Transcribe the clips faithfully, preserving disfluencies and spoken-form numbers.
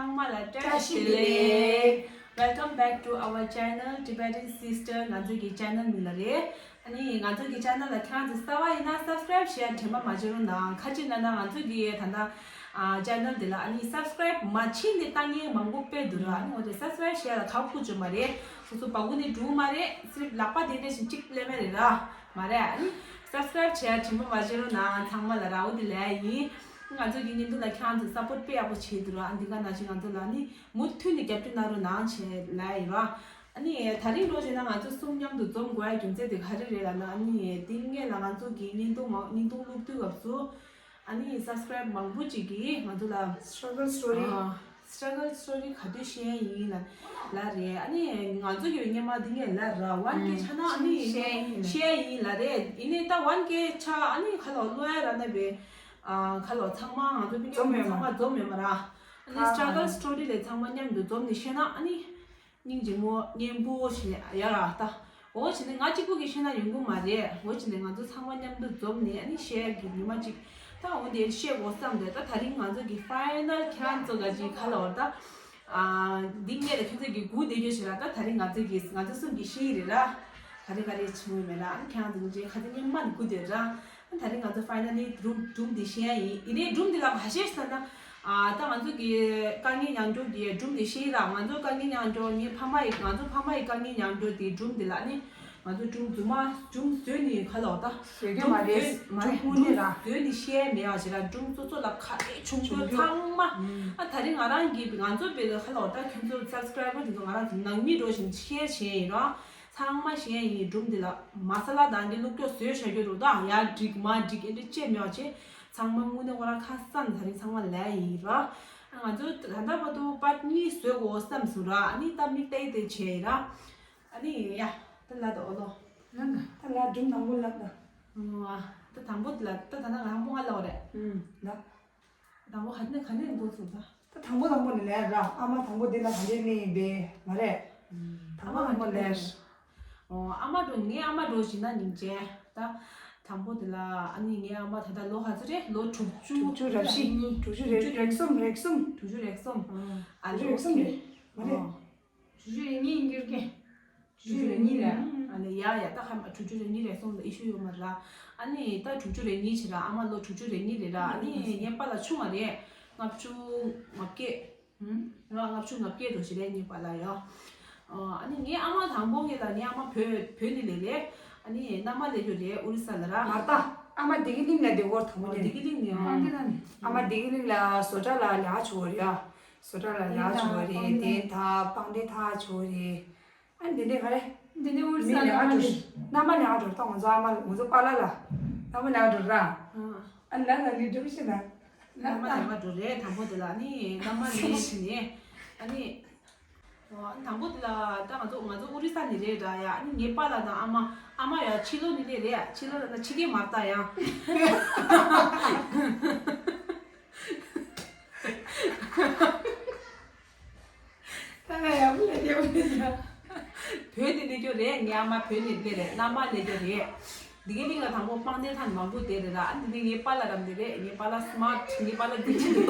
ཚང་མ་ལ་བཀྲ་ཤིས་བདེ་ལེགས། Welcome back to our channel Tibetan Sister. ང་ཚོའི་གི་ཅེ་ནལ་མིང་ལ་རེད། ཨ་ནི་ང་ཚོའི་གི་ཅེ་ནལ་ལ་ཁྱེད་རང་ཚོ་གསར་པ་ཡིན་ན་སབ་སི་ཀ་རེབ་བྱེད་ཡ་དྲན་པ་མ་བརྗེད་རོགས་གནང་། ཁ་ཅིག་ན་ན་ང་ཚོའི་གི་ད་ལྟ་ཨ་ཅེ་ནལ་དེ་ལ་ཨ་ནི་སབ་སི་ཀ་རེབ་མ་བྱེད་ནས་ལྟ་མཁན་མང་པོ་དཔེ་འདུག་ར། ཨ་ནི་འོ་དེ་སབ་སི་ཀ་རེབ་བྱེད་ཡ་ལ་ཁག་པོ་བྱུང་མ་རེད། སོ་སོ་བ་གུ་ནས་འགྲུག་མ་རེད། སིར་ལག་པ་དེ་འདྲ་ཞིག་གཅིག་ལས་མེད་རེད་ར། མ་རེད། ཨ་ནི་སབ་སི་ཀ་རེབ་བྱེད་ཡ་དྲན་པ་མ་བརྗེད་རོགས་གནང་། ཚང་མ་ལ་ར། འོ་དེ་ལས་ཡིན། ང་ཚོའི་གི་བརྙན་ཐུང་ལ་ཁྱེད་རང་ཚོ་སབ་པོར་དཔེ་ཡག་པོ་བྱེད་འདུག་ར། ཨ་འདི་ག་ནང་བཞིན་ང་ཚོ་ལ་ནི་མུ་མཐུད་ནས་རྒྱབ་སྐྱོར་གནང་རོགས་གནང་བྱས་ལ་ཡིན་ར། ཨ་ནི་དེ་རིང་འགྲོ་བྱས་ན་ང་ཚོ་གསུམ་མཉམ་དུ་འཛོམས་དགོས་ཡ་རྒྱུ་མཚན་དེ་ག་རེ་རེད་ལབ་ན། ཨ་ནི་དེ་སྔོན་ལ་ང་ཚོ་གི་བརྙན་ཐུང་མ་བརྙན་ཐུང་བླུག་དུས་སྐབས་སུ་ཨ་ནི་སབ་སི་ཀ་རེབ་མང་པོ་ཅིག་གིས་ང་ཚོ་ལ་སི་ཊྲ་གལ་སི་ཊོ་རི། ཨ། སི་ཊྲ་གལ་སི་ཊོ་རི་ག་དུས་བཤད་ཡིན་ལབ་ལབ་རེད། ཨ་ནི་ང་ཚོ་གི་སྔོན་མ་འདི་ངས་ལབ་ར། ཝན་ཀེ་ཆགས་ན་ཨ་ནི་བཤད་ཡིན་ལབ་རེད། ཡིན་ནའི་ད་ཝན་ཀེ་ཆགས་ཨ་ནི་ཁ་ལོ་ལོ་ཡ་ར་ན་བས། ཨ་ཁ་ལོ་ཚང་མ་ང་ཚོ་མི་འཛོམས་ཡོད་མ། ཚང་མ་འཛོམས་ཡོད་མ་ར། ཨ་ནི་སི་ཊྲ་གལ་སི་ཊོ་རི་ལས་ཚང་མ་མཉམ་དུ་འཛོམས་ནས་བཤད་ན་ཨ་ནི། སྙིང་རྗེ་མོ་སྙན་པོ་ཞིག་ཡ་ར་ད། འོ་བྱས་ནས་ང་གཅིག་པུ་གིས་བཤད་ན་ཡོང་གི་མ་རེད། འོ་བྱས་ནས་ང་ཚོ་ཚང་མ་མཉམ་དུ་འཛོམས་ནས་ཨ་ནི་བཤད་ཡག་གི་ཉི་མ་གཅིག་ད་འོ་དེ་བཤད་དགོས་བསམ་སྟེ། ད་དེ་རིང་ང་ཚོ་གི་ཕའི་ནལ་ཁྱེད་རང་ཚོ་ག་ཅིག་ཁ་ལོ་ད། ཨ་འདི་ངས་ལ་ཁྱོད་ཚོ་གི་སྒུག་བསྡད་རྒྱུ་ཞིག་ར། ད་དེ་རིང་ང་ཚོ་གི་ང་ཚོ་གསུམ་གྱི་བཤད་ཡིག་རེད་ར། ག་རེ་ག་རེ་བྱུང་ཡོད་མེད་ལ་ཨ་ནི་ཁྱེད་རང་ཚོ་གི་ཁ་ཚ་སྙན་མ་ནས་སྒུག་བསྡད་ར། ད་རིང་ང་ཚོ་ཕའི་ནལ་ལི་སྒྲུང་སྒྲུང་འདི་བཤད་ཡ་ཡིན། ཡིན་ནའི་སྒྲུང་འདི་ལ་ག་བཤད་ཟེར་ན། ཨ་ད་ང་ཚོ་གི་དཀའ་ངལ་མྱངས་འགྱོ་གི་སྒྲུང་འདི་བཤད་ར། ང་ཚོ་དཀའ་ངལ་མྱངས་འགྱོ་ངའི་ཕ་མ་ཡི་ང་ཚོ་ཕ་མ་ཡི་དཀའ་ངལ་མྱངས་འགྱོ་དེ་སྒྲུང་འདི་ལ་ནི་ང་ཚོ་སྒྲུང་རྫུན་མ་སྒྲུང་བཟོས་ནི་ག་ལོག་ད། བཟོས་རྒྱུ་མ་རེད། སྒྲུང་མ་རེད། སྒྲུང་ནི་ར་བཟོས་ནི་བཤད་མེད་བ་ཞིག་ར། སྒྲུང་སོ་སོ་ལ་ག་རེ་བྱུང་འགྱོ་ཚང་མ། ཨ་ད་རིང་ང་རང་གི་ང་ཚོ་བེད་ག་ལོག་ད་ཁྱོད་ཚོ་སབ་སི་ཀ་རའི་བར་དེ་ཚོ་ང་རང་ཚོ་ནང་མི་འགྲོ་བཞིན་བཤད་བྱས་ཡིན་ར། ཚང་མ་བཤད་ཡིན། སྒྲུང་འདི་ལ་མ་ས་ལ་དང་འདི་བླུགས་ཀྱོག་བཟོས་བཞག་རྒྱུ་རུ་དང་ཡ་འགྲིག་མ་འགྲིག་ཨེ་འདྲ་བཅད་མེད་པ་བྱས། ཚང་མ་དངོས་གནས་ཁོ་རང་ཁ་སང་ད་རིང་ཚང་མ་ལས་ཡིན་ར། ང་ཚོ་ད་ལྟ་བར་དུ་པར་གཉིས་བཟོས་དགོས་བསམ་སོང་ར། ཨ་ནི་ད་མིག་ལྟ་ཡི་དེ་བྱས་ཡིན་ར། ཨ་ནི་ཡ་ད་ལ་ད་ཨོ་ལོ། ལ་ན་ད་ལ་སྒྲུང་དང་པོ་ལབ་ད། ཨོ་ད་དང་པོ་དེ་ལ་ད་ད་ན་དང་པོ་ང་ལབ་རེད། ཨུམ་ལ། དང་པོ་ག་ནས་ག་ནས་འགོ་ཚུགས་ད། ད་དང་པོ་དང་པོ་ནས་ལས་ར། ཨ་མ་དང་པོ་འདི་ལ་ག་འདྲས་ནས་ཡིན་པས་མ་རེད། དང་པོ་དང་པོ་ལས། ཨོ་ཨ་མ་འགྲོ། ངའི་ཨ་མ་འགྲོ་བཞིན་ན་སྙིང་རྗེ། ད་དང་པོ་དེ་ལ་ཨ་ནི་ངའི་ཨ་མ་ད་ལྟ་ལོ་ག་ཚོད་རེད། ལོ་དྲུག་ཅུ། དྲུག་ཅུ་རེ་བཞི། དྲུག་ཅུ་རེ་བཞི། རེ་གསུམ་རེ་གསུམ། དྲུག་ཅུ་རེ་གསུམ། ཨ་དྲུག་ཅུ་རེ་གསུམ་རེད་མ་རེད། དྲུག་ཅུ་རེ་གཉིས་ཡིན་རྒྱུ་རེད། དྲུག་ཅུ་རེ་གཉིས་རེད། ཨ་ལེ་ཡ་ཡ་ད་ཧ་མ་དྲུག་ཅུ་རེ་གཉིས་རེ་སོང་ལ་ཨི་ཤུ་ཡོད་མ་རེད། ཨ་ནི་ད་དྲུག་ཅུ་རེ་གཉིས་བྱེད་ར། ཨ་མ་ལོ་དྲུག་ཅུ་རེ་གཉིས་རེད་ར། ཨ་ནི་ངའི་པཱ་ལགས་ཆུང་བ་རེད། ལྔ་བཅུ་ང་བརྒྱད། ཧུམ། ལྔ་བཅུ་ང་བརྒྱད་འགྲོ་ཞིག་རེད་ངའི་པཱ་ལགས་ཡ། ཨ་ནི་ངའི་ཨ་མ་དང་པོ་ངེད་ལ་ངའི་ཨ་མ་བོད་བོད་ནས་ལས་རེད། ཨ་ནི་མནའ་མ་ལས་རྒྱུ་རེད་ཨོ་རི་ས་ལ་ར། མ་ད་ཨ་མ་བདེ་སྐྱིད་གླིང་ལ་བསྡད་སྐོར་དང་པོ་ནས། བདེ་སྐྱིད་གླིང་ནས། ཨ་མ་བདེ་སྐྱིད་གླིང་ལ་བཟོ་གྲྭ་ལ་ལས་ཀ་བྱེད་ཀྱི་ཡོད་རེད་ཡ། བཟོ་གྲྭ་ལ་ལས་ཀ་བྱེད་ཀྱི་ཡོད་རེད། དེ་ད་པང་གདན་ཐག་བྱེད་ཀྱི་ཡོད་རེད། ཨ་འདི་འདྲས་ག་རེ། འདི་འདྲས་ཨོ་རི་ས་མི་ལས་ཀ་འགྲོ། མནའ་མ་ལས་ཀ་འགྲོ། ད་ང་ཚོ་ཨ་མ་ང་ཚོ་པཱ་ལགས་ལ་མནའ་མ་ལས་ཀ་འགྲོ་ར། ཨ་ལ་ལ་ལི་འགྲོ་ཤི་ན། མནའ་མ་ལས་ཀ་འགྲོ་རེད། དང་པོ་དེ་ལ་ནི་མནའ་མ་ལས་ཤི་ནས་ཨ་ནི། ཨོ་དང་པོ་དེ་ལ་ད་ང་ཚོ་ང་ཚོ་ཨོ་རི་ས་ནས་རེད་འདྲ་ཡ། ཨ་ནི་ངའི་པཱ་ལགས་དང་ཨ་མ་ཨ་མ་ཡ་ཕྱི་ལོགས་ནས་ལས་རེད། ཕྱི་ལོགས་ལ་ད་ཕྱི་རྒྱལ་མ་ལྟ་ཡ། ད་ང་ཡག་པོ་ལས་རྒྱུ་མེད་ལ། བོད་ནས་སླེབས་རྒྱུ་རེད། ངའི་ཨ་མ་བོད་ནས་སླེབས་རེད། མནའ་མ་སླེབས་རྒྱུ་རེད། འདི་གའི་གླིང་ལ་དང་པོ་སྤང་སྡེ་ཐང་མང་པོ་བསྡད་རེད་ར། ཨ་འདི་ནས་ངའི་པཱ་ལགས་རམ་འདི་རེད། ངའི་པཱ་ལགས་སི་མཱར་ཊི། ངའི་པཱ་ལགས་འདི་ཅི་རེད།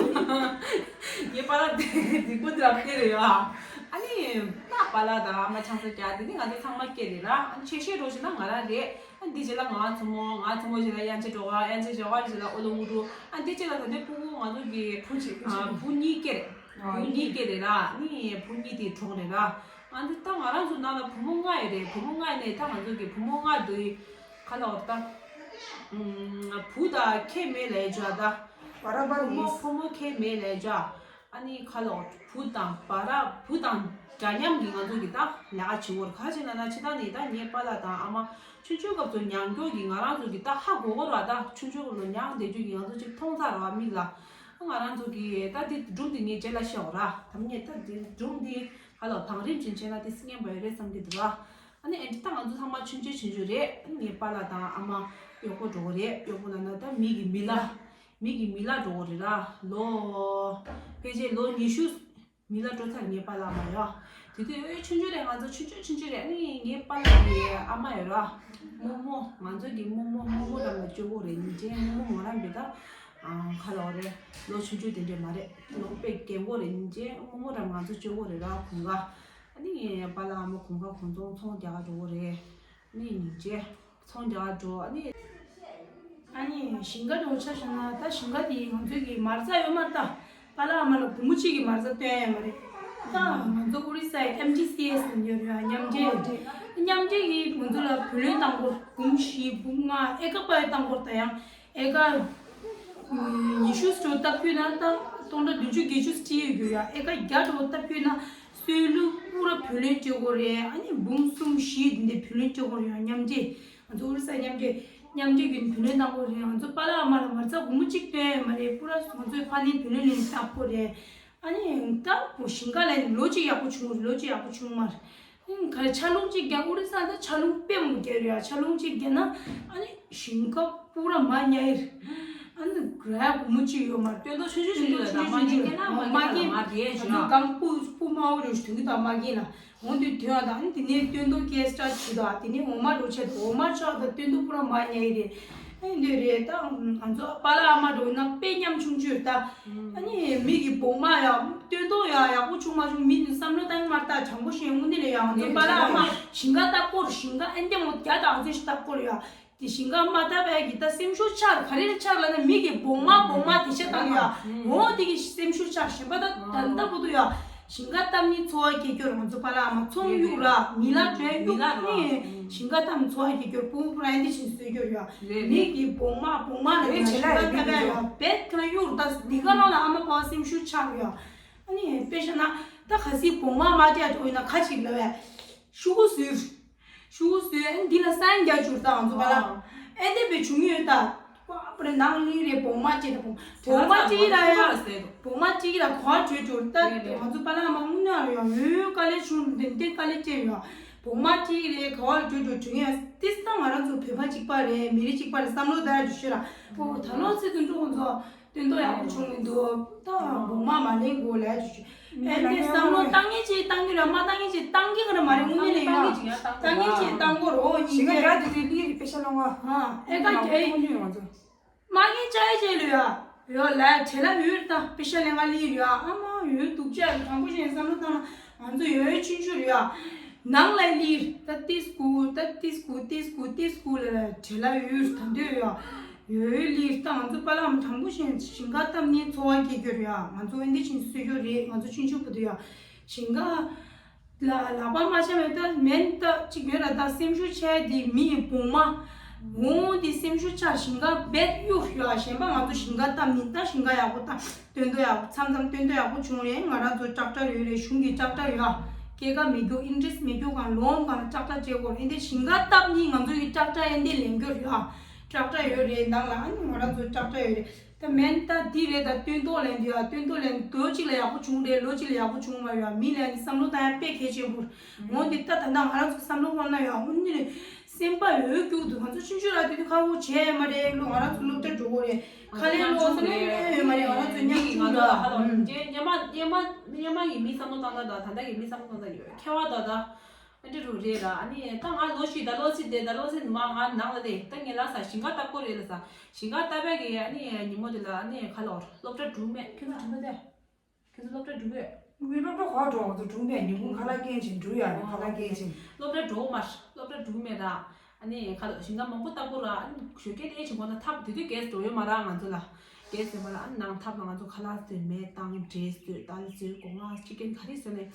ངའི་པཱ་ལགས་འདི་འདི་པོ་འདི་ར་བསྡད་རེད་ཡ། ཨ་ནི་ད་པཱ་ལགས་དང་ཨ་མ་ཆང་ས་རྒྱག་འདི་ནི་ང་ཚོ་ཚང་མ་སྐྱེས་རེད་ར། ཨ་ནི་ཆེ་ཤོས་འགྲོ་བཞིན་ན་ང་རང་རེད། ཨ་འདི་རྗེས་ལ་ང་བ་མཚོ་མོ། ང་བ་མཚོ་མོ་རྗེས་ལ་དབྱངས་ཅན་སྒྲོལ་དཀར། དབྱངས་ཅན་སྒྲོལ་དཀར་རྗེས་ལ་ཨོ་ལོ་དངོས་གྲུབ། ཨ་འདི་རྗེས་ལ་ད་ལྟའི་ཕྲུ་གུ་ང་ཚོ་གི་བུ་གཅིག་བུ་གཉིས་སྐྱེས་རེད། བུ་གཉིས་སྐྱེས་རེད་ར། ནི་བུ་གཉིས་དེ་གྲོངས་རེད་ར། ང་ཚོ་ད་ང་རང་ཚོ་ནང་ལ་བུ་མོ་ལྔ་ཡོད་རེད། བུ་མོ་ལྔ་ཡོད་ནས་ད་ང་ཚོ་གི་བུ་མོ་ལྔ་དེ་ག་ལ་བར་ད། བུ་དང་ཁྱད་མེད་ལས་བྱ་ད། བར་བར་བུ་མོ་ཡིན། བུ་མོ་ཁྱད་མེད་ལས་བྱ། ཨ་ནི་ག་ལ་བར་བུ་དང་བར་བུ་དང་འདྲ་མཉམ་གྱི་ང་ཚོ་གི་ད་ལས་ཀ་བྱེད་འོར་ག་ཅིག་ན་ན་ཅི་ད་ནི་ད་ངའི་པཱ་ལགས་དང་ཨ་མ་ཆུང་ཆུང་སྐབས་སུ་མྱང་སྐྱོ་གི་ང་རང་ཚོ་གི་ད་ཧ་གོ་གོ་ར། ད་ཆུང་ཆུང་སྐབས་སུ་མྱང་བསྡད་རྒྱུ་གི་ང་ཚོ་ཅིག་མཐོང་ཚར་ར་མིག་ལ། ང་རང་ཚོ་གི་ད་དེ་སྒྲུང་དེ་ངས་རྗེས་ལ་བཤད་འོ་ར། ད་ངས་ད་དེ་སྒྲུང་དེ་ག་ལ་བང་རིམ་ཅན་བྱས་ན་དེ་སྙན་པ་ཡོད་རེད་བསམ་གྱི་འདུག་ར། ཨ་ནི་ཨེ་འདྲ་ད་ང་ཚོ་ཚང་མ་ཆུང་ཆུང་ཆུང་ཆུང་རེད། ཨ་ནི་ངའི་པཱ་ལགས་དང་ཨ་མ་གཡོག་པོ་འགྲོ་གི་རེད། གཡོག་པོ་ལབ་ན་ད་མི་གི་མི་ལ་མི་གི་མི་ལ་འགྲོ་གི་རེད་ར། ལོ་ཕལ་ཆེར་ལོ་ཉི་ཤུ་མི་ལ་འགྲོ་ཚར་ངའི་པཱ་ལགས་མ་ཡོད། དེ་དུས་ཨེ་ཆུང་ཆུང་རེད། ང་ཚོ་ཆུང་ཆུང་ཆུང་ཆུང་རེད། ཨ་ནི་ངའི་པཱ་ལགས་ཀྱི་ཨ་མ་ཡོད་ར། རྨོ་མོ། ང་ཚོ་གི་རྨོ་མོ་རྨོ་མོ་རང་ལ་སྐྱོ་པོ་རེད། ཉིན་ཅན་རྨོ་མོ་མོ་རང་གི་ད་ཨ་ག་ལ་བ་རེད། ལོ་ཆུང་ཆུང་དེ་འདྲས་མ་རེད། ལོ་དཔེ་རྒན་གོག་རེད། སྙིང་རྗེ། སྔོན་མོ་རང་ང་ཚོ་སྤྱོད་གོ་རེད་ར། གོང་ག་ཨ་ནི་པཱ་ལགས་ཨ་མ་གོང་ག་གོང་ཚོང་ཚོང་རྒྱག་ག་འགྲོ་གོ་རེད། ཨ་ནི་སྙིང་རྗེ། ཚོང་རྒྱག་ག་འགྲོ། ཨ་ནི། ཨ་ནི་ཞིང་ཁ་འགྲོ་ཆ་བཞག་ན། ད་ཞིང་ཁ་དེ་ང་ཚོའི་གི་མ་རྩ་ཡོད་མ་རེད། ད་པཱ་ལགས་ཨ་མ་ལ་སྒོར་མོ་གཅིག་གི་མ་རྩ་སྟོན་ཡ་མ་རེད། ད་ང་ཚོ་ཨོ་རི་ས་ཡི་ཨེམ་ཌི་སི་ཨེས་ལབ་ཡོད་རེད། མཉམ་འབྲེལ། མཉམ་འབྲེལ་གྱིས་ང་ཚོ་ལ་བུ་ལོན་བཏང་གོ། འབུམ་བཞི་འབུམ་ལྔ་ཨེ་ཀར་པ་ཡི་བཏང་གོ། ད་ཡང་ཨེ་ཀར་ཉི་ཤུ་ཙམ་བཏབ་ཁྱོད་ན་ད་སྟོང་ཕྲག་བདུན་ཅུ་བརྒྱད་ཅུ་སྤྲད་ཡོད་རྒྱུ་ཡ། ཨེ་ཀར་བརྒྱ་ཙམ་བཏབ་ཁྱོད་ན་སོལ་རླུང་པུ་ར་བུ་ལོན་སྤྲད་གོ་རེད། ཨ་ནི་འབུམ་གསུམ་བཞི་འདི་འདྲ་བུ་ལོན་སྤྲད་གོ་རེད་ཡ། མཉམ་འབྲེལ། ང་ཚོ་ཨོ་རི་ས་མཉམ་འབྲེལ། མཉམ་འབྲེལ་གྱི་བུ་ལོན་བཏང་གོ་རེད། ང་ཚོ་པཱ་ལགས་ཨ་མ་ལ་མ་རྩ་སྒོར་མོ་གཅིག་སྟོན་ཡ་མ་རེད། པུ་ར་ང་ཚོའི་ཕ་ནི་བུ་ལོན་ལེན་བཏབ་གོ་རེད། ཨ་ནི་ད་བོ་ཞིང་ཁ་ལ་ལོ་གཅིག་ཡག་པོ་བྱུང་རེད། ལོ་གཅིག་ཡག་པོ་བྱུང་མ་རེད། ཨིན་ག་རེ་ཆར་རླུང་གཅིག་བརྒྱབ། ཨོ་རི་ས་ད་ཆར་རླུང་དཔེ་མང་རྒྱག་རེད་ཡ། ཆར་རླུང་གཅིག་བརྒྱབ་ན་ཨ་ནི་ཞིང་ཁ་པུ་ར་མར་ཉལ་ཡི་རེད། ཨ་ནི་ག་རེ་སྒོར་མོ་གཅིག་ཡོད་མ་རེད། སྟོན་ཐོག་ཆུང་ཆུང་ཞིག་ཡོད་ད། མ་རྒན་ཁྱེད་རང་མ་རྒན་ལ་མ་རྒན་ཞུ་ན། གང་པུ་པུ་མ་འོ་རེ་ཞུ་དུས་ད་མ་རྒན་ལ། འོང་དུས་དོན་དང་དེ་ནས་སྟོན་ཐོག་ཀེ་སི་ཊ་ཆུ་དང་དེ་ནས་འོ་མ་རོ་ཆ་དང་འོ་མ་ཆག་དང་སྟོན་ཐོག་པུ་ར་མར་ཉལ་ཡི་རེད། ཨ་ནི་འདོད་རེད། ད་ང་ཚོ་པཱ་ལགས་ཨ་མ་འགྲོ་ན་དཔེ་ཉམ་ཆུང་ཆུང་ད། ཨ་ནི་མི་གི་བོག་མ་ཡ་སྟོན་ཐོག་ཡ་ཡག་པོ་བྱུང་མ་བྱུང་མི་བསམ་བློ་བཏང་མ་ད་དྲང་པོ་བཤད། དངོས་གནས་ལ་ཡ་ང་ཚོ་པཱ་ལགས་ཨ་མ་ཞིང་ཁ་ལྟ་སྐོར་ཞིང་ཁ་ཨེ་འདེམ་འོ་རྒྱ་དང་ཚོས་ལྟ་སྐོར་ཡ། དེ་ཞིང་ཁ་མ་བཏབ་པའི་གི་ད་སེམས་ཤུགས་ཆག་ག་རེ་ལ་ཆག་ལ་ན་མི་གི་བོག་མ་བོག་མ་དེ་ཤ་བཏང་ཡ། འོ་དེ་གི་སེམས་ཤུགས་ཆག་གཞན་པ་ད་ད་ལྟ་བུ་དུ་ཡ། ཞིང་ཁ་བཏབ་ནི་འཚོ་བ་སྐྱེལ་རྒྱུར་ང་ཚོ་པཱ་ལགས་ཨ་མ་ཚོང་གཡུག་ར་མི་ལ་གྲོས་གཡུག་ནི་ཞིང་ཁ་བཏབ་ནི་འཚོ་བ་སྐྱེལ་རྒྱུར་སྤུ་སྤུ་ར་ཨེ་འདི་བཞིན་གསོད་རྒྱུར་ཡ། མི་གི་བོག་མ་བོག་མ་ལ་ཡ་ཞིང་ཁ་བཏབ་ཡ་ཡ་བེད་ཁ་གཡུག་ད་འདི་ག་རང་ལ་ཨ་མ་པ་སེམས་ཤུགས་ཆག་ཡ། ཨ་ནི་དཔེ་བཞག་ན་ད་ག་སི་བོག་མ་མ་བྱས་འགྲོ་ཡིན་ན་ཁ་ཅིག་ལ་བས་ཤུ་གུ་ཟུར། ཤུ་གུ་ཟོས་ཨ་ནི་འདི་ལ་སན་རྒྱག་བཅུག་ད་ང་ཚོ་པཱ་ལགས། ཨ་འདི་བས་བྱུང་ཡོད་ད། པ་པ་རེ་ནང་ལི་རེ་བོག་མ་ཅི་རེ་བོག་བོག་མ་ཅི་ར་ཡ། བོག་མ་ཅི་ར་གོ་བ་བྲོས་བྲོས་ད། ང་ཚོ་པཱ་ལགས་མ་དངུལ་ཉག་རེ་ཡང་ཡོད་དཀའ་ལས་བྱུང་འདི་འདི་དཀའ་ལས་སྤྲད་ཡོད། བོག་མ་ཅི་རེ་གོ་བ་བྲོས་བྲོས་བྱུང་ཡ་ཏིས་ད་ང་རང་ཚོ་བོད་པ་གཅིག་པ་རེད། མི་རིགས་གཅིག་པ་རེད། བསམ་བློ་ད་ཡ་ཅིག་ཤོད་ར། ཨོ་ད་ལོ་ཚེ་དུ་འགྲོ་ང་ཚོ། སྟོན་ཐོག་ཡག་པོ་བྱུང་མི་འདུག་ད་བོག་མ་མ་ལེན་དགོས་ལབ་ཅིག་ཅིག་ཨེ་འདི་བསམ་བློ་བཏང་ངེས་ཅིག་བཏང་གི་རེད། མ་བཏང་ངེས་ཅིག་བཏང་གི་རེད་མ་རེད། དངོས་གནས་ལ་ཡ་བཏང་ངེས་ཅིག་བཏང་གོ་རོ། ཞིག་ག་རྒྱ་དེ་དེ་ལི་རི་པེ་ཤ་ལོང་བ། ཨེ་ཀ་རྒྱ་ཡི་མ་གི་ཅའི་ཅེ་ལུ་ཡ་ཡོ་ལ་བྲེ་ལ་ཡོད་ད། པེ་ཤ་ལེན་ག་ལི་རུ་ཡ་ཨ་མ་ཡོད་སྡུག་ཅག་དྲང་པོ་བཤད་བསམ་བློ་བཏང་ན་ང་ཚོ་ཡོད་ཆུང་ཆུང་རུ་ཡ། ནང་ལ་ལི་ད་ཏི་སྐུ་ད་ཏི་སྐུ་ཏི་སྐུ་ཏི་སྐུ་ལ་བྲེ་ལ་ཡོད་ད་འདོད་ཡ། ཡོད་ལི་ད་ང་ཚོ་པ་ལགས་དྲང་པོ་བཤད་ཞིང་ཁ་བཏབ་ནས་འཚོ་བ་སྐྱེལ་རྒྱུ་རེད་ཡ། ང་ཚོ་ཨེ་འདི་ཕྱིན་སུ་རྒྱུ་རེད། ང་ཚོ་ཆུང་ཆུང་བུ་དུ་ཡ་ཞིང་ཁ་ལ་ལག་པ་མ་ཆ་མེད་ད་མེན་ད་ཅིག་ཡོད་ལ་ད་སེམས་ཤུགས་ཆེ་དེ་མི་ཡི་བུང་མ་འོང་དེ་སེམས་ཤུགས་ཆ་ཞིང་ཁ་བེད་གཡུག་ཡ། གཞན་པ་ང་ཚོ་ཞིང་ཁ་བཏབ་ནི་ད་ཞིང་ཁ་ཡག་པོ་ད་སྟོན་ཐོག་ཡག་པོ་མཚམས་མཚམས་སྟོན་ཐོག་ཡག་པོ་བྱུང་རེད། ང་རང་ཚོ་ཊེག་ཊར་ཡོད་རེད། གཞུང་གི་ཊེག་ཊར་ཡོད་ཨ། སྐྱེད་ཀ་མེད་རྒྱུ་ཨིན་ཊེ་རེ་སི་མེད་རྒྱུ་གང་ལོན་གང་ཊེག་ཊར་བྱེད་དགོས་རེད། ཨེ་འདི་ཞིང་ཁ་བཏབ་ནི་ང་ཚོ་ཡི་ཊེག་ཊར་ཨེ་འདི་ལེན་རྒྱུ་རེད་ཨ། ཊེག་ཊར་ཡོད་རེད། ནང་ལ་ཨ་ནི་ང་རང་ཚོ་ཊེག་ཊར་ཡོད་རེད། ད་མེན་ད་འདི་རེད། ད་སྟོན་ཐོག་ལེན་འདི་ཨ། སྟོན་ཐོག་ལེན་ལོ་གཅིག་ལ་ཡག་པོ་བྱུང་རེད། ལོ་གཅིག་ལ་ཡག་པོ་བྱུང་མ་ཡོད་ཨ། མི་ལ་ནི་བསམ་བློ་བཏང་ཡ་དཔེ་གལ་ཆེན་པོ་རེད། འོ་འདི་ད་ད་ལྟ་ང་རང་ཚོ་བསམ་བློ་འཁོར་ན་ཡ་འོ་ནི་རེད། སེམས་པ་འོད་སྐྱུག་འདུག་ང་ཚོ་ཆུང་ཆུང་ར་དུས་དུས་ཁ་བོ་བྱས་མ་རེད་ལོ། ང་རང་ཚོ་སློབ་གྲྭ་འགྲོ་གོ་རེད། ཁ་ལས་ལོ་སེམས་ཡོད་མ་རེད། ང་རང་ཚོ་ཉམ་ཆུང་ར། ཧ་ལོ་ཧུམ། རྗེས་སྔོན་མ་སྔོན་མ་སྔོན་མ་ཡི་མི་བསམ་བློ་བཏང་ད་ད་ད་ལྟ་ཡི་མི་བསམ་བློ་བཏང་ད་ཡོད་ཁྱད་པར་ད་ད་ཨ་འདྲ་རུ་རེད་ར། ཨ་ནི་ད་ང་ལོ་ཤི་ད་ལོ་ཚིག་དེ་ད་ལོ་ཚིག་མ་ང་ནང་ལ་དེ་ད་ངས་ལ་ས་ཞིང་ཁ་བཏབ་གོ་རེད་ལ་ས་ཞིང་ཁ་བཏབ་པའི་གི་ཨ་ནི་ཉིན་མོ་དེ་ལ་ཨ་ནི་ཁ་ལོ་སློབ་གྲྭ་དྲུག་མེད་ཁྱོད་ཚོ་དྲུག་མེད་དེ། ཁྱེད་ཚོ་སློབ་གྲྭ་འགྲོ་གི་ཡོད། ངའི་སློབ་གྲྭ་ག་པར་འགྲོ། ང་ཚོ་དྲུང་པས་ཉིན་གུང་ཁ་ལག་སྐྱེལ་ཅིང་འགྲོ་ཡ་རེད། ཁ་ལག་སྐྱེལ་ཅིང་། སློབ་གྲྭ་འགྲོ་མ་སློབ་གྲྭ་འགྲོ་མེད་ད། ཨ་ནི་ཁ་ལག་ཞིང་ཁ་མང་པོ་བཏབ་དགོས་ར། ཨ་ནི་ཞོགས་ཀས་ལས་བྱེད་དགོས་ན་ཐབ་དེ་དུས་གེས་འགྲོ་ཡོད་མ་ར་ང་ཚོ་ལ། གེས་ཟེར་མ་ལ་ཨ་ནི་ནང་ཐབ་ལ་ང་ཚོ་ཁ་ལག་བཟོས་མེ་བཏང་འབྲས་བཟོས་དལ་བཟོས་སྒོ་ང་ཅི་ཀན་ག་རེ་བཟོས་ནས།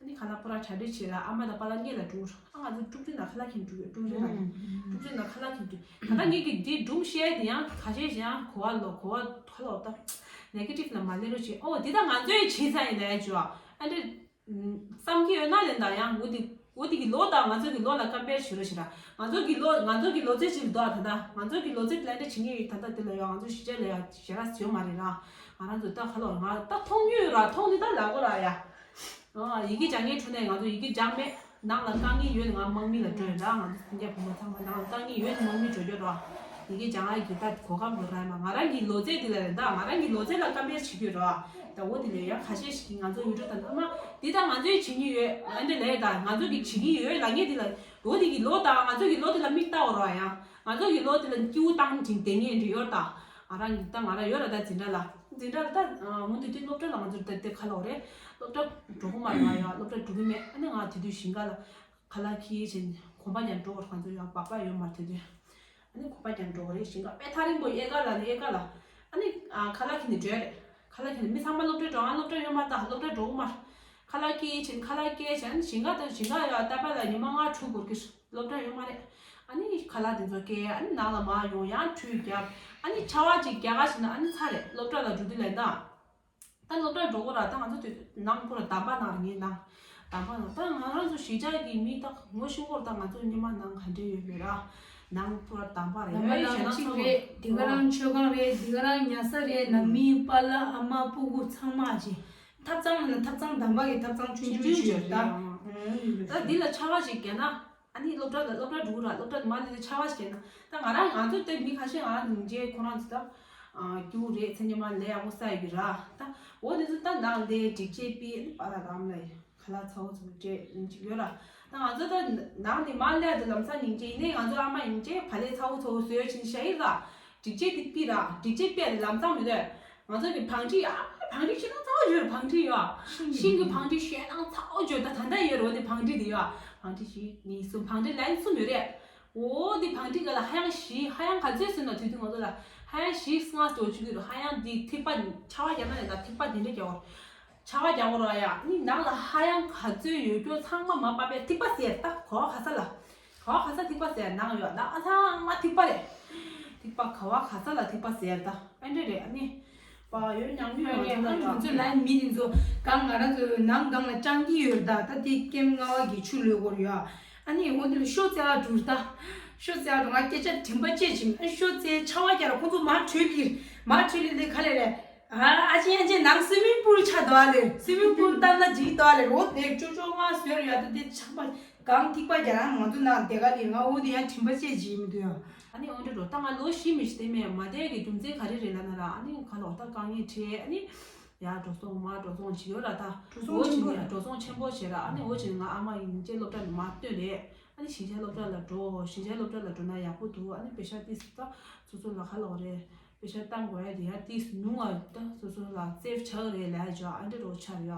ཨ་ནི་ཁ་ལག་པོ་ར་གྲ་སྒྲིག་བྱེད་ར། ཨ་མ་དང་པཱ་ལགས་སྔོན་ལ་འགྲོ། ཨ་ང་ཚོ་ཀྲུག་ཀྲི་ན་ཁ་ལག་ཁྱེར་འགྲོ་ཡོད། ཀྲུག་ཀྲི་ན་ཀྲུག་ཀྲི་ན་ཁ་ལག་ཁྱེར་འགྲོ། ད་ལྟ་ངེད་ཀྱི་འདི་སྒྲུང་བཤད་དེ་ཡང་ཁ་ཤས་ཤིག་ཡང་གོ་བ་ལོ་གོ་བ་ཧ་ལོ་ད་ནེ་གེ་ཊིབ་ལ་མ་ལེན་རོགས་བྱེད། ཨོ་འདི་ད་ང་ཚོའི་བྱེད་ས་ཡིན་ན་ཡ་ཅོ་ཨ་འདྲ་བསམ་གྱི་ཡོད་ན་ལེན་ད་ཡང་འོ་འདི་འོ་འདི་གི་ལོ་དང་ང་ཚོ་གི་ལོ་ལ་ཀམ་པེར་བྱེད་རོགས་བྱེད་ར། ང་ཚོ་གི་ལོ་ང་ཚོ་གི་ལོ་ཚད་ཅིག་འདུག་ཨ། ད་ལྟ་ང་ཚོ་གི་ལོ་ཚད་དེ་ལ་འདྲ་བྱེད་ངེས་ཡོད། ད་ལྟ་དེ་ལ་ཡང་ང་ཚོ་གཞིས་ཆགས་ལ་ཡང་ཞེ་དྲག་ཡོད་མ་རེད་ར། ང་རང་ཚོ་ད་ཧ་ལོ་ང་ད་མཐོང་ཡོད་ར། མཐོང་འདི་ད་ལ་གོ་ར་ཡ། ཨ་ཡི་གེ་སྦྱང་མཁན་འཕྲོ་ནས་ང་ཚོ་ཡི་གེ་སྦྱང་མེད། ནང་ལ་དཀའ་ངལ་ཡོད་ནི་ང་དམག་མི་ལ་སྤྲོད་ཡོད་ད། ང་ཚོ་སེམས་ཅན་བུ་མོ་ཚང་མ་ནང་ལ་དཀའ་ངལ་ཡོད་ནི་དམག་མི་འགྲོ་རྒྱུ་རོ། ཡི་གེ་སྦྱང་ཡ་གི་ད་གོ་སྐབས་རོ་ར་མ་ང་རང་གི་ལོ་ཚད་འདི་ལ་རེད་ད། ང་རང་གི་ལོ་ཚད་ལ་ཀམ་པེར་བྱེད་རྒྱུ་རོ། ད་འོ་དེ་ལས་ཡང་ཁ་ཤས་ཤིག་གིས་ང་ཚོ་ཡུ་ཊུབ་དང་ཨ་མ་འདི་ད་ང་ཚོའི་བྱེད་ཉིན་ཡོད་ཨ་འདྲ་ལས་ད་ང་ཚོ་གི་བྱེད་ཉིན་ཡོད་ལ་ངས་འདི་ལ་འོ་དེ་གི་ལོ་ད་ང་ཚོ་གི་ལོ་དེ་ལ་མིག་ལྟ་འོ་རོ་ཡང་ང་ཚོ་གི་ལོ་དེ་ལ་སྐྱིའུ་བཏང་ཅིང་དེ་ངས་འདྲི་ཡོད་ད། ང་རང་གི་ད་ང་རང་ཡོད་ར། ད་འཛིན་གྲྭ་ལ་འཛིན་གྲྭ་ལ་ད་མུ་མཐུད་དེ་སློབ་གྲྭ་ལ་ང་ཚོ་ད་དེ་ཁ་ལོག་རེད། སློབ་གྲྭ་འགྲོ་གི་མ་རེད། ང་ཡང་སློབ་གྲྭ་འགྲོ་གི་མེད། ཨ་ནི་ང་དེ་དུས་ཞིང་ཁ་ལ་ཁ་ལག་ཁྱེར་བྱས་གོམ་པ་རྒྱག་འགྲོ་བར་ང་ཚོ་ཡང་སྦག་སྦག་ཡོད་མ་རེད་དེ་དུས། ཨ་ནི་གོམ་པ་རྒྱག་འགྲོ་གི་རེད། ཞིང་ཁ་དཔེ་ཐག་རིང་པོ། གཡས་ཁ་ལ་ནི་གཡས་ཁ་ལ། ཨ་ནི་ཨ་ཁ་ལག་ཁྱེར་ནས་འགྲོ་ཡ་རེད། ཁ་ལག་ཁྱེར་ནས་མི་ཚང་མ་སློབ་གྲྭའི་འགྲོ། ང་སློབ་གྲྭ་ཡོད་མ་རེད། ད་སློབ་གྲྭ་འགྲོ་གི་མ་རེད། ཁ་ལག་སྐྱེལ་བྱས་ཁ་ལག་སྐྱེལ་བྱས། ཨ་ནི་ཞིང་ཁ་དང་ཞིང་ཁ་ཡ་ད་པ་ལ་ཉི་མ་ལྔ་དྲུག་འགོར་གི་རེད། སློབ་གྲྭ་ཡོད་མ་རེད། ཨ་ནི་ཁ་ལག་དེ་ཚོ་སྐྱེལ། ཨ་ནི་ནང་ལ་མར་ཡོང་། ཡང་ཁྲུས་བརྒྱབ། ཨ་ནི་ཆར་པ་ཅིག་རྒྱག་ག་ཕྱིན་ན་ཨ་ནི་ཚར་རེད། སློབ་གྲྭ་ལ་འགྲོ་དུས་ལ་ད། ད་སློབ་གྲྭ་འགྲོ་གི་ར། ད་ང་ཚོ་དེ་ནང་པུ་ར་འདམ་པ་ནང་རེད། ངའི་ནང་འདམ་པ་ནང་། ད་ང་རང་ཚོ་གཞིས་ཆགས་ཀྱི་མི་ད་ངོ་ཤེས་ཀྱི་ཡོད་རེད། ད་ང་ཚོ་སྔོན་མ་ནང་ག་འདྲས་ཡོད་མེད་ར། ནང་པུ་ར་འདམ་པ་རེད། ནང་པ་ཡ་ནང་ཞེ་ནང་གཅིག་ཚ་རེད། པོ། དེ་ག་རང་མཆོད་ཁང་རེད། དེ་ག་རང་ཉལ་ས་རེད། ནང་མི་པཱ་ལགས་ཨ་མ་སྤུ་གུ་ཚང་མ་ཅིག་ཐབ་ཚང་ལ་ཐབ་ཚང་འདམ་པ་གི་ཐབ་ཚང་ཆུང་ཆུང་ཆུང་ཆུང་ཅིག་ཡོད་རེད། ད་ཨང་། ད་འདི་ལ་ཆར་པ་ཞིག་བརྒྱབ་ན། ཨ་ནི་སློབ་གྲྭ་ལ་སློབ་གྲྭ་འགྲོ་གི་ར། སློབ་གྲྭ་དུ་མ་སླེབས་དུས་ཆར་པ་ཞིག་བརྒྱབ་ན། ད་ང་རང་ང་ཚོ་དེ་མི་ཁ་ཤས། ང་རང་སྙིང་རྗེ། ཁོ་རང་ཚོ་ད་ཨ་སྐྱོ་བོ་རེད། མཚན་ཉི་མ་ལས་ཡག་པོ་བསགས་ཡོད་ཀྱི་ར། ད་འོ་དེ་ཚོ་ད་ནང་སླེབས་སྒྲིག་ཆས་ཕུད། ཨ་ནི་པཱ་ལགས་དང་ཨ་མ་ལགས་ཁ་ལག་ཚ་བོ་ཚ་བོ་སྤྲད་ཡིན་ཅིག་ཡོད་ར། ད་ང་ཚོ་ད་ནང་ནས་མར་སླེབས་དུས་ལམ་སང་སྙིང་རྗེ། ཡིན་ནའི་ང་ཚོ་ཨ་མ་སྙིང་རྗེ། བག་ལེབ་ཚ་བོ་ཚ་བོ་བཟོས་བྱས་ནས་བཞག་ཡིན་ར། སྒྲིག་ཆས་དེ་ཕུད་ར། སྒྲིག་ཆས་ཕུད་ནས་ལམ་སང་མི་འདོད། ང་ཚོ་གི་བང་སྒྲིག་ཨ་བང་སྒྲིག་ཤིང་ནགས་ཚ་བོ་ཡོད་རེད། བང་སྒྲིག་ཡོད། ཤིང་གི་བང་སྒྲིག་ཤིང་ནགས་ཚ་བོ་ཡོད། ད་ད་ལྟ་ཡོད་རེད། འོ་དེ་བང་སྒྲིག་དེ་ཡོད། བང་སྒྲིག་བཞི་གཉིས་གསུམ། བང་སྒྲིག་ལན་གསུམ་ཡོད་རེད། འོ་དེ་བང་སྒྲིག་ག་ལ་ཧ་ཡང་བཞི། ཧ་ཡང་ག་ཚོད་ཟེར་ན་དུས་དུས་ང་ཚོ་ལ་ཧ་ཡང་བཞི་ལྔ་ཙམ་བཅུག་གི་རེད། ཧ་ཡང་དེ་ཐིགས་པ་ཆར་པ་བརྒྱབ་ན་ཡང་ད་ཐིགས་པ་དེ་འདྲ་རྒྱག་གོ། ཆར་པ་རྒྱག་གོ་ར་ཡ། ནི་ནང་ལ་ཧ་ཡང་ག་ཚོད་ཡོད་རྒྱུ་ཚང་མ་མར་ཕབ་པས་ཐིགས་པ་ཟེར། ད་ག་བ་ག་ས་ལ། ག་བ་ག་ས་ཐིགས་པ་ཟེར། ནང་ཡོད་ད་ཚང་མ་ཐིགས་པ་རེད། ཐིགས་པ་ག་བ་ག་ས་ལ་ཐིགས་པ་ཟེར། ད་ཨ་འདྲ་རེད། ཨ་ནི་པ་ཡོད་ཉམས་མྱོང་ཡོད་རེད། ང་ཚོ་ལ་མི་དེ་ཚོ་གང་ང་རང་ཚོ་ནང་སྒང་ལ་སྤྱང་ཀི་ཡོད་རེད། ད་ད་དེ་ཀེམ་ལྔ་པ་གི་ཆུ་ལོས་གོ་རེད་ཡ། ཨ་ནི་འོ་དེ་ལ་ཤོ་རྩེ་བ་འགྲོ་རེད། ད་ཤོ་རྩེ་བ་འགྲོ། ང་སྐད་ཆ་དྲན་པ་བརྗེད་ཕྱིན། ཨ་ཤོ་རྩེ་ཆར་པ་རྒྱག་ར། ཁོང་ཚོ་མར་བྲོས་ལི་མར་བྲོས་ལི་ལི་ག་ལེ་རེད། ཨ་ཨ་ཅེ་ཨ་ཅེ་ནང་སུའི་མིང་པུལ་ཆགས་འདུག་ཨ་ལེ། སུའི་མིང་པུལ་བཏབ་ན་འགྲིག་འདུག་ཨ་ལེ། འོ་དེ་ཅོ་ཅོ་ང་བཟོས་རེད་ཡ། ད་དེ་ཆར་པ་གང་ཐིགས་པ་རྒྱག་རང་ང་ཚོ་ནང་དེ་ག་ལེ། ང་འོ་དེ་ཡང་དྲན་པ་བརྗེད་ཕྱིན་མི་འདུག་ཡ། ཨ་ནི་འོ་འདྲ་འགྲོ། ད་ང་ལོ་བཞི་མི་ཞིག་དེ་མེད་མ་བསྡད་ཀྱི་རྒྱུ་མཚན་ག་རེ་རེད་ལབ་ན་ར། ཨ་ནི་ཁ་ལོག་ད་དཀའ་ངལ་འཕྲད། ཨ་ནི་ཡར་འགྲོ་སོང་མར་འགྲོ་སོང་བྱེད་ཡོད་ར། ད་འགྲོ་སོང་འོ་ཆེན་པོ་བྱེད་ནས་ར། འགྲོ་སོང་ཆེན་པོ་བྱེད་ར། ཨ་ནི་འོ་བྱེད་ནས་ང་ཨ་མ་ཡིན་ཅེ་སློབ་གྲྭ་ནས་མར་བཏོན་རེད། ཨ་ནི་གཞིས་ཆགས་སློབ་གྲྭ་ལ་འགྲོ། གཞིས་ཆགས་སློབ་གྲྭ་ལ་འགྲོ་ན་ཡག་པོ་འདུག་ཨ་ནི་པེ་ཤག་ཏིས་ད་སོ་སོ་ལ་ཁ་ལོག་རེད། པེ་ཤག་བཏང་དགོས་ཡ་དེ་ཡ་ཏིས་ཉུང་བ་ད་སོ་སོ་ལ་སེབ་ཆགས་རེད་ལབ་ཡ། ཨ་འདྲ་རོ་ཆགས་ཡ།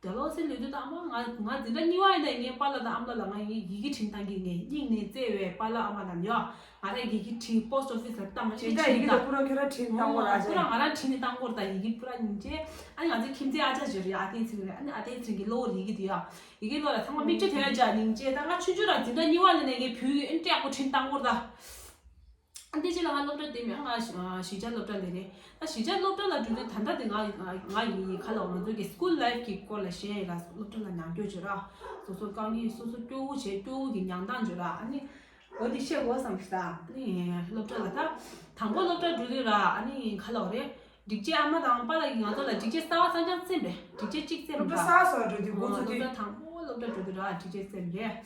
དེ་ལོ་སེ་ལུས་དུས་ད་ཨ་མ་ང་ང་འཛིན་གྲྭ་གཉིས་པ་ཡིན་ད། ངའི་པཱ་ལགས་དང་ཨ་མ་ལགས་ལ་ང་ཡི་ཡི་གེ་བྲིས་བཏང་གི། ངའི་སྙིང་ནས་བརྩེ་བའི་པཱ་ལགས་ཨ་མ་ལགས་ཡ། ང་རང་ཡི་གེ་བྲིས་པོ་སི་ཊི་ཨོ་ཕི་སི་ལ་བཏང་། ཅི་ད་ཡི་གེ་ད་ཁོ་རང་ཁྱོད་རང་བྲིས་བཏང་གོ་ར། ཨོ་ཁོ་རང་ང་རང་བྲིས་ནས་བཏང་གོ་ར། ད་ཡི་གེ་ཁོ་རང་སྙིང་རྗེ། ཨ་ནི་ང་ཚོའི་ཁྱིམ་མཚེས་ཨ་ཅག་ཅིག་ཡོད་རེད། ཨ་ཏིང་ཚིང་རེད། ཨ་ནི་ཨ་ཏིང་ཚིང་གི་གློག་ཡི་གེ་དེ་ཡ། ཡི་གེ་ཀློག་ལ་ཚང་མ་མིག་ཆུ་ཐོན་ཡ་ཅག་སྙིང་རྗེ། ད་ང་ཆུང་ཆུང་རང་འཛིན་གྲྭ་གཉིས་པ་ལ་ནས་ངའི་བུ་ཡི་ཨེ་འདྲ་ཡག་པོ་བྲིས་བཏང་གོ་ར། ད། ཨ་འདི་ཅི་ལ་ང་སློབ་གྲྭ་དེ་མིན། ང་གཞིས་ཆགས་སློབ་གྲྭ་ལ་རེད། ད་གཞིས་ཆགས་སློབ་གྲྭ་ལ་འགྲོ་དུས་ད་ལྟ་དེ་ང་ང་ཡི་ཁ་ལ་ང་ཚོ་གི་སི་ཀུལ་ལའིབ་ཀྱི་སྐོར་ལ་བཤད་ཡ་ལ། སློབ་གྲྭ་ལ་མྱོང་རྒྱུ་བརྗོད་ར། སོ་སོ་དཀའ་ངལ་སོ་སོ་སྐྱོ་བོ་བྱས། སྐྱོ་བོ་གི་མྱོང་སྟངས་བརྗོད་ར། ཨ་ནི་འོ་དེ་བཤད་དགོས་བསམ་གི། ད་ཨ་ནི་སློབ་གྲྭ་ལ་ད་དང་པོ་སློབ་གྲྭ་འགྲོ་དུས་ར། ཨ་ནི་ཁ་ལ་འོ་རེད། སྒྲིག་ཆས་ཨ་མ་དང་པཱ་ལགས་ཀྱིས་ང་ཚོ་ལ་སྒྲིག་ཆས་གསར་པ་གསར་རྐྱང་བཙེམས་པས། སྒྲིག་ཆས་གཅིག་བཙེམས་ར། སློབ་གྲྭ་གསར་པ་འགྲོ་དུས་འགོ་ཚུགས་དུས། སློབ་གྲྭ་དང་པོ་སློབ་གྲྭ་འགྲོ་དུས་ར་སྒྲིག་ཆས་བཙེམས་རེད།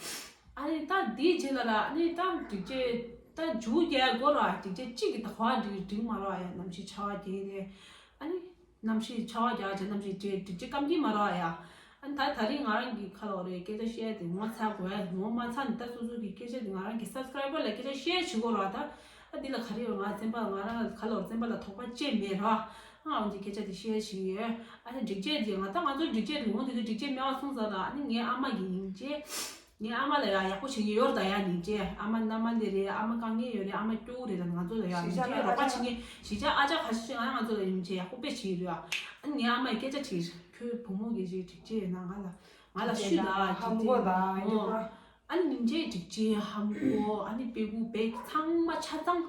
ཨ་ནི་ད་དེའི་རྗེས་ལ་ར། ཨ་ནི་ད་སྒྲིག་ཆས་ད་མཇུག་རྒྱག་དགོས་ར། སྒྲིག་ཆས་གཅིག་གི་ད་ག་བ་འགྲིག་འགྲིག་མ་ར་ཡ། གནམ་གཤིས་ཆར་པ་རྒྱག་རེད། ཨ་ནི་གནམ་གཤིས་ཆར་པ་རྒྱག་བྱས་གནམ་གཤིས་བྲེལ། སྒྲིག་ཆས་སྐམ་གྱི་མ་ར་ཡ། ཨ་ནི་ད་ད་རིང་ང་རང་གི་ཁ་ལ་འོ་རེད། སྐད་ཆ་བཤད་དེ་ངོ་ཚ་དགོས་ཡ། ངོ་མ་ཚ་ནི་ད་སོ་སོ་གི་སྐད་ཆ་དེ་ང་རང་གི་སབ་སི་ཀ་རའི་བར་ལ་སྐད་ཆ་བཤད་བྱེད་དགོས་ར། ད་ཨ་འདི་ལ་ག་རེ་ཡོད། ང་བཙེམ་པ་ང་རང་ཁ་ལ་འོ་བཙེམ་པ་ལ་དོགས་པ་ཅི་མེད་ར། ཨ་འོ་འདི་སྐད་ཆ་དེ་བཤད་བྱེད་ཡོད། ཨ་ནི་སྒྲིག་ཆས་དེ་ང་ད་ང་ཚོ་སྒྲིག་ཆས་དེ་ངོ་དེ་དུས་སྒྲིག་ཆས་མེད་པ་སོང་ཙང་ར། ཨ་ནི་ངའི་ཨ་མ་གི་སྙིང་རྗེ། ངའི་ཨ་མ་ལ་ཡ་ཡག་པོ་བྱེད་ཀྱི་ཡོད་རེད་ད་ཡ། སྙིང་རྗེ། ཨ་མ་མནའ་མ་ལེ་རེད། ཨ་མ་དཀའ་ངལ་ཡོད་རེད། ཨ་མ་སྐྱོ་བོ་རེད་ད། ང་ཚོ་ལ་ཡ་གཞིས་སྙིང་རྗེ་ཆགས་རོགས་པ་བྱེད་མཁན། གཞིས་ཆགས་ཨ་ཅག་ཁ་ཤས་ཤིག་ང་ཡང་ང་ཚོ་ལ་སྙིང་རྗེ་ཡག་པོ་དཔེ་བྱེད་ཀྱི་རེད་ཨ། ཨ་ནི་ངའི་ཨ་མས་སྐད་ཆ་དྲིས། ཁྱོད་བུ་མོ་གི་ཅིག་སྒྲིག་ཆས་ཡོད་ན་ང་ལ་ང་ལ་ཞུ་ད། ཧམ་གོ་ད་ཨ་འདྲ་པ། ཨ་ནི་སྙིང་རྗེ་སྒྲིག་ཆས་ཧམ་གོ། ཨ་ནི་དཔེ་ཁུག་བེག་ཚང་མ་ཆ་ཚང་།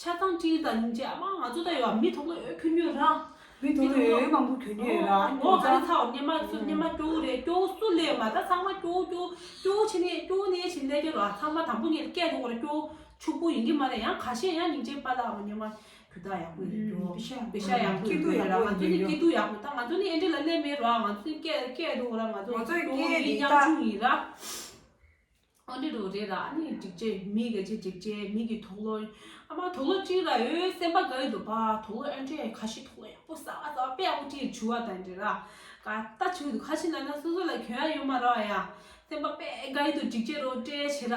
ཆ་ཚང་སྤྲིན་དང་སྙིང་རྗེ། ཨ་མ་ང་ཚོ་ད་ཡོད་མི་དོག་ལོ་ཡོད་ཁྱོད་ཉོས་ར། མི་དོག་ལོ་ཡོད་མང་པོ་ཁྱོད་ཉོས་ར། ངོ་ག་རེ་ཚ་བ། སྙེ་མ་སུ་སྙེ་མ་སྐྱོ་བོ་རེད། སྐྱོ་བོ་སུ་ལས་མ་ད་ཚང་མ་སྐྱོ་བོ་སྐྱོ་བོ་སྐྱོ་བོ་ཆེ་ནས་སྐྱོ་བོ་ནས་ཆེ་ལས་ཀྱི་ར། ཚང་མ་དང་པོ་ངས་སྐད་ཐོག་ར་སྐྱོ་བོ་ཕྱུག་པོ་ཡིན་གྱི་མ་རེད། ཡང་ཁ་ཤས་ཡང་སྙིང་རྗེ་པ་ལ་ཨ་མ་སྙེ་མ་ཁྱོད་ད་ཡག་པོ་ཡོད་སྐྱོ་བོ་པེ་ཤ་ཡག་པོ་ཡོད་ར། ང་ཚོ་ནི་སྐྱིད་སྡུག་ཡག་པོ། ད་ང་ཚོ་ནི་ཨེ་འདྲ་ལ་ལས་མེད་ར། ང་ཚོ་ནི་སྐད་སྐད་ཐོག་ར། ང་ཚོ་ང་ཚོ་སྐྱོ་བོ་ཡིན་ཡང་ཆུང་ཡིན་ར། ཨོ་འདི་འདྲ་རེད་ར། ཨ་ནི་སྒྲིག་ཆས་མི་ག་ཅིག་སྒྲིག་ཆས་མི་གི་དོག་ལོ། ཨ་མ་དོག་ལོ་གཅིག་ར་ཡོད་སེམས་པ་དགའ་ཡི་འདུག་པ། དོག་ལོ་ཨེ་འདྲས་ཁ་ཤས་དོག་ལོ་ཡག་པོ་ས་ས་དཔེ་ཡག་པོ་གཅིག་བྱུ་བ་དང་འདྲ་ར། ག་ད་བྱུ་འདུག་ཁ་ཤས་ལ་ན་སོ་སོ་ལ་གྱོན་ཡ་ཡོད་མ་ར་ཡ། སེམས་པ་དཔེ་དགའ་ཡི་འདུག་སྒྲིག་ཆས་རོ་སྤྲས་བྱེད་ར།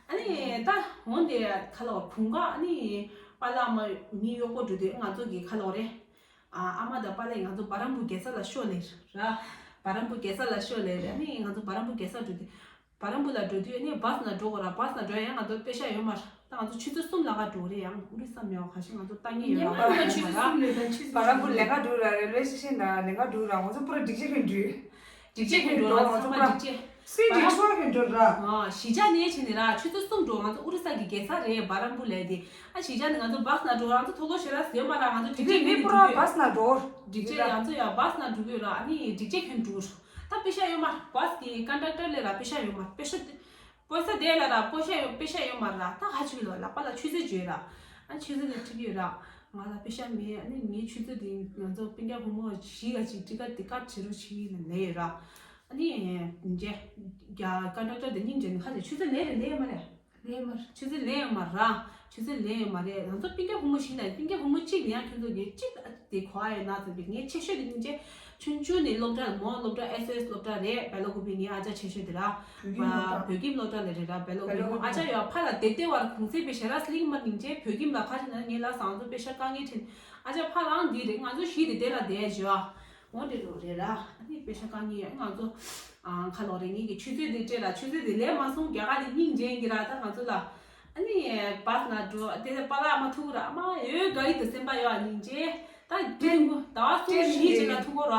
ཨ་ནི་ད་འོ་འདི་ཁ་ལ་བ་བུང་ག་ཨ་ནི་ པཱ་ལགས་མ་མི་གཡོག་པོ་འགྲོ་དུས་ང་ཚོ་གི་ཁ་ལོག་རེད། ཨ་ཨ་མ་དང་པཱ་ལགས་ང་ཚོ་བ་རམ་བུ་རྒྱལ་ས་ལ་ཤོག་ལེ་ར། བ་རམ་བུ་རྒྱལ་ས་ལ་ཤོག་ལེ་ར། ཨ་ནི་ང་ཚོ་བ་རམ་བུ་རྒྱལ་ས་འགྲོ་དུས། བ་རམ་བུ་ལ་འགྲོ་དུས་ཨ་ནི་བཱས་ནང་འགྲོ་དགོས་ར། བཱས་ནང་འགྲོ་ཡ་ང་ཚོ་པེ་ཤ་ཡོད་མ་ར། ད་ང་ཚོ་ཆུ་ཚོད་གསུམ་ལ་ག་འགྲོ་རེད། ཡང་ཨོ་རི་ས་མེད་པ་ག་ཤེད་ང་ཚོ་ལྟ་ངེས་ཡོད་ཉི་མ་མ་ར། ཆུ་ཚོད་གསུམ་ལས་ད་ཆུ་ཚོད་བ་རམ་བུ་ལས་ཀ་འགྲོ་ར། རེལ་ཝེ་སི་ཊེ་ཤན་ལ་ལས་ཀ་འགྲོ་ར། ང་ཚོ་པུ་ར་སྒྲིག་ཆས་གྱོན་འགྲོ། སྒྲིག་ཆས་གྱོན་འགྲོ་ར། ང་ཚོ་པུ་ར་སུའི་སྒྲིག་ཆས། སུའི་སྒྲིག་ཆས་གྱོན་འགྲོ་ར། ཨ་གཞིས་ཆགས་ནས་ཕྱིན་ནས་ར་ཆུ་ཚོད་གསུམ་འགྲོ། ང་ཚོ་ཨོ་རི་ས་གི་རྒྱལ་ས་རེད་བ་རམ་བུ་ལས་དེ། ཨ་གཞིས་ཆགས་ནས་ང་ཚོ་བཱས་ནང་འགྲོ་ར། ང་ཚོ་ཐོག་ཐོག་ཤེས་ར་ཟེར་མ་ར། ང་ཚོ་སྒྲིག་ཆས་གྱོན་ནས་འགྲོ་གི་ཡོད། པུ་ར་བཱས་ནང་འགྲོ། སྒྲིག་ཆས་ང་ཚོ་ཡ་བཱས་ནང་འགྲོ་གི་ཡོད་ར། ཨ་ནི་སྒྲིག་ཆས་གྱོན་འགྲོ། ད་པེ་ཤ་ཡོད་མ་ར། བཱས་གི་ཀན་ཌག་ཊར་ལས་ར་པེ་ཤ་ཡོད་མ་ར། པེ་ཤ་དེ། པོ་ས་དེ་ལ་ར་པོ་ཤ་ཡོད་པེ་ཤ་ཡོད་མ་ར། ད་ཧ་ཆུ་ལོ་ལག་པ་ལ་ཆུ་ཚོད་བརྗོད་ར། ཨ་ཆུ་ཚོད་དེ་ཁྲིད་ཡོད་ར། ང་ལ་པེ་ཤ་མེད། ཨ་ནི་ངའི་ཆུ་ཚོད་དེ་ང་ཚོ་སྤུན་ཀྱག་བུ་མོ་བཞི་ག་ཅིག་ཊི་ཀཊ་དེ་ཀཊ་བྱེད་རོགས་བྱེད་ལ་ལས་ཡོད་ར། ཨ་ནི་རྗེ་རྒྱ་ཀན་ཌག་ཊར་དེ་སྙིང་རྗེ་ནི་ཁ་ཅིག་ཆུ་ཚོད་ལས་རེད་ལས་མ་རེད། ལས་མ་རེད། ཆུ་ཚོད་ལས་ཡོད་མ་ར། ཆུ་ཚོད་ལས་ཡོད་མ་རེད། ང་ཚོ་སྤུན་ཀྱག་བུ་མོ་ཞིག་ན་སྤུན་ཀྱག་བུ་མོ་གཅིག་ཡང་ཁྱོད་ཚོ་གི་གཅིག་དེ་གོ་ཨ་ཡོད་ན་ཟེར་བའི་ངའི་ཆེ་ཤོས་དེ་སྙིང་རྗེ། ཆུང་ཆུང་ནས་སློབ་གྲྭ་མོ་སློབ་གྲྭ་ཨེས་ཨོ་ཨེས་སློབ་གྲྭ་རེད། བེ་ལ་ཀུ་པི་ངའི་ཨ་ཅག་ཆེ་ཤོས་དེ་ར། བོད་ཁྱིམ་སློབ་གྲྭ། བོད་ཁྱིམ་སློབ་གྲྭ་ལ་རེད་ར། བེ་ལ་ཀུ་པི་བེ་ལ་ཀུ་པི་ཨ་ཅག་ཡོད་ཕ་ལ་དེ་ལྟེ་བར་གུང་སེང་པའི་ཞལ་རས་སླིང་མ་སྙིང་རྗེ། བོད་ཁྱིམ་ལ་ཁ་ཅིག་ན་ངའི་ལ་ཟང་ཚོ་པེ་ཤ་དཀའ་ངལ་འཕྲད། ཨ་ཅག་ཕ་རང་འདི་རེད། ང་ཚོ་བཞི་དེ་དེ་ལ་བསྡད་བཞི་བ། འོ་འདྲ་རོ་རེད་ར། ཨ་ནི་པེ་ཤ་དཀའ་ངལ་ཡོད། ང་ཚོ་ཨ་ཁ་ལོག་རེད། ངེད་ཀྱི་ཆུ་ཚོད་དེ་སྤྲད་ལ་ཆུ་ཚོད་དེ་ལས་མ་སོང་རྒྱ་གར་དེ་སྙིང་རྗེ་གི་ར། ད་ང་ཚོ་ལ་ཨ་ནི་བཱས་ན་འགྲོ་དེ་པཱ་ལགས་མ་ཐུག་ར། ཨ་མ་ཡོད་ག་ཡི་དུ་སེམས་པ་ཡོད་ཨ་སྙིང་རྗེ། ད་དེ་ད་བ་སུ་ཞིག་ཅིག་ལ་ཐུག་གོ་ར།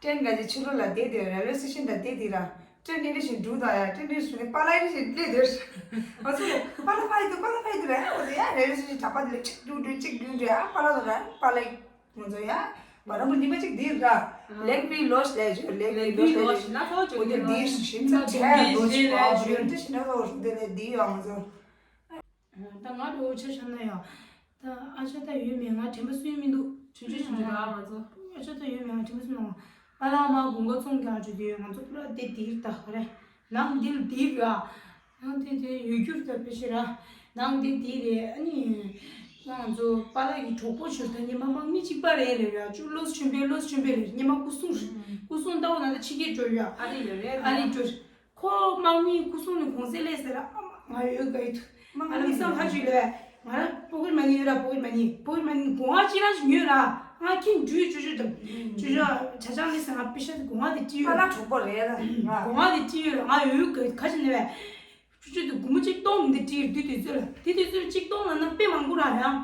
ཏྲེན་ག་ཅིག་ཕྱི་ལོགས་ལ་བསྡད་དེ་རེལ་ཝེ་སི་ཊེ་ཤན་ལ་བསྡད་དེ་ར། ཏྲེན་ཏྲེན་ཏྲེན་ཞིག་འགྲོ་ད་ཡ། ཏྲེན་ཏྲེན་ཞིག་ནས་པཱ་ལགས་ཞིག་སླེབས་དེ་ར། ང་ཚོ་པཱ་ལགས་པཱ་ལགས་འདུག་པཱ་ལགས་པཱ་ལགས་འདུག་ར། ཨ་ཡ་རེལ་ཝེ་སི་ཊེ་ཤན་གྲྭ་པ་དེ་ལ་གཅིག་འགྲོ་འགྲོ་གཅིག་འགྲོ་འགྲོ། ཨ་པཱ་ལགས་དང་ར་པཱ་ལགས། ང་ཚོ་ཡ། བར་དུ་ཉི་མ་གཅིག་འདིར་ར། ལེག་བི་ལོ་ཤི་ལས་བརྗོད། ལེག་བི་ལོ་ཤི་ལས་བརྗོད། ང་ཚོ་འདིར་ཞིམ་ཚ་ཆ་ཡ་ལོ་ཤི་བ་འདི་ཤི་ན་ཚོ་ཞུ་དེ་ལས་འདི་ཡོང་ཚོ། ད་ང་ལོ་ཆ་ཆ་ན་ཡང་། ད་ཨ་ཅག་ད་ཡོད་མེད་ང་དྲན་པ་སུན་མི་འདུག་ཆུང་ཆུང་ཆུང་ཆུང་ར་ང་ཚོ། ཨ་ཅག་ད་ཡོད་མེད་ང་དྲན་པ་སུན་མི་འདུག་ཨ་ལ་མ་དགུན་ཁ་ཚོང་རྒྱག་བརྗོད་དེ་ང་ཚོ་པུ་ར་དེ་འདིར་ད་ག་རེ། ནང་འདིར་འདིར་ར། ནང་དེ་དེ་ཡོད་རྒྱུར་ལྟ་བུ་ཞིག་ར། ནང་དེ་དེ་རེད། ཨ་ནི། ང་ཚོ་པཱ་ལགས་ཀྱི་གྲོགས་པོ་ཞུ་ད་ཉི་མ་དམག་མི་གཅིག་པ་རེད་རེད་ར། ཅུ་ལོས་ཆུན་པེ་ལོས་ཆུན་པེ་རེད། ཉི་མ་སྐུ་སྲུང་རེད། སྐུ་སྲུང་ལྟ་བུ་ན་ད་ཕྱི་རྒྱལ་འགྲོ་ཡོད། ཨ་རི་ལ་རེད། ཨ་རི་འགྲོ། ཁོ་དམག་མི་སྐུ་སྲུང་ནས་གུང་སེང་སླེབས་ཟེར་ར། ཨ་མ་ང་ཡོད་ག་ཡི་ཐུ། དམག་ང་མི་ལམ་སང་ཁ་ཆུ་ལས། ང་ར་པོ་ཀེ་མ་ནི་ཡོད་ར། པོ་ཀེ་མ་ནི་པོ་ཀེ་མ་ནི་སྒོ་ང་ཅི་ར་ཞིག་ཉོས་ར། ང་ཁྱིམ་འགྲུལ་ཅུ་ཅུ་དང་། ཅུ་ཅུ་ཆ་ཆང་ལི་ཟེར་ང་པེ་ཤ་དེ་སྒོ་ང་དེ་ཅི་ཡོད། པཱ་ལགས་གྲོགས་པོ་རེད་ལ། སྒོ་ང་དེ་ཅི་ཡོད་ར། ང་ཡོད་ག་ཁ་ཆུ་ནི་བས། ཆུ་ཆུ་དེ་སྒོར་མོ་གཅིག་སྟོང་མི་འདི་བྲིས་དུས་དུས་ཚོད་ལ་དེ་དུས་ཚོད་གཅིག་སྟོང་ལ་ན་དཔེ་མང་པོ་ར་ཡང་།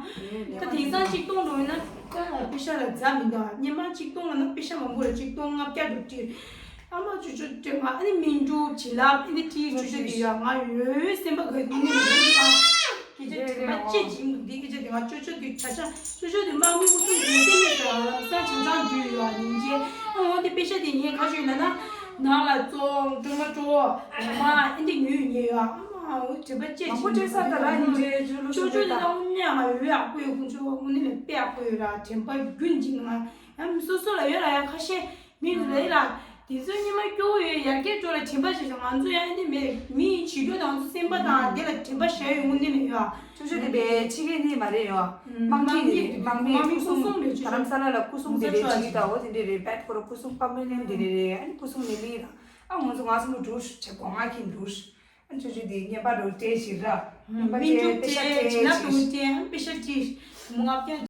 ད་དེང་སང་གཅིག་སྟོང་འགྲོ་ཡིན་ན་ད་པེ་ཤ་ལ་རྫ་མི་འདུག་སྔོན་མ་གཅིག་སྟོང་ལ་ན་པེ་ཤ་མང་པོ་ར་གཅིག་སྟོང་ལྔ་བརྒྱ་འགྲོ་བྲིས། ཨ་མ་ཆུ་ཆུ་དེ་ང་ཨ་ནི་སྨིན་དྲུག་བྱིན་རླབས་ཨ་ནི་བྲིས་ཆུ་ཆུ་དེ་ཡ་ང་ཡོད་སེམས་པ་ག་དུས་ནས་མི་འདུག་ཨ། སྐད་ཆ་དྲི་མ་ཅི་བྱིན་འདི་སྐད་ཆ་དེ་ང་ཆུ་ཆུ་དེ་ཆ་ཆ། ཅོ་ཅོ་དེ་དམག་མི་སྐུ་སྲུང་གི་སེམས་ནས་ཟེར་བ་ལམ་སང་ཆང་ཆང་འདུས་ཡོད་ཨ་ཉིན་རྗེས། ཨ་འོ་དེ་པེ་ཤ་དེ་ངས་ཁ་ཤོད་ན་ན། ནང་ལ་བཙོང་སྒྲོལ་མ་སྤྲོ། འོ་མ་ཨེ་འདི་ཉོས་ཉོས་ཡོད་ཨ། ཨ་མ་འོ་དྲན་པ་བཅད་མང་པོ་སྤྲད་ས་ད་ར་ཉིན་རྗེས་ཅོ་ལོ་ཅོ་ཅོ་དེ་ད་དངོས་གནས་ང་ཡོད་ཡག་པོ་ཡོད་ཁོང་ཚོ་དངོས་གནས་ལ་དཔེ་ཡག་པོ་ཡོད་ར། དྲན་པ་རྒྱུན་གཅིག་ང་ཡང་མི་སོ་སོ་ལ་ཡོད་ར་ཡང་ཁ་ཤས། མི་རེ་ལ། དེ་ཚོ་ཉི་མ་སྐྱོ་བོ་ཡོད་ཡར་རྒྱས་འགྲོ་ལ་དྲན་པ་བྱེད་ཤོག་ང་ཚོ་ཡང་འདི་མེད་མི་ཡི་བྱེད་རྒྱུ་དང་ཚོ་སེམས་པ་དང་དེ་ལ་དྲན་པ་བྱ་ཡོད་དངོས་གནས་མེད་ཡོད། ཅོ་ཅོ་དེ་བས་ཕྱི་རྒྱལ་ནི་མ་རེད་ཡོད། དམག་མི་རེད། དམག་མི་སྐུ་སྲུང་རྡ་རམ་ས་ལ་ལ་སྐུ་སྲུང་དེ་རེད། ཅིག་ད་འོ་དེ་འདྲས་རེད། པད་ཁོ་ར་སྐུ་སྲུང་པ་མེ་ལེན་དེ་རེད་རེད། ཨ་ནི་སྐུ་སྲུང་ནི་ལི་ར། ཨ་ང་ཚོ་ང་ཚོ་མོ་འགྲོ་ཤི་ཆེ་གོ་ང་ཁྱིམ་འགྲོ་ཤི། ཨ་ཅོ་ཅོ་དེ་ཉེས་པ་འགྲོ་སྤྲད་ཤི་ར། ཉེས་པ་སྤྲད་པེ་ཤ་སྤྲད་ཤི། པེ་ཤ་སྤྲད་མོ་ང་བརྒྱ།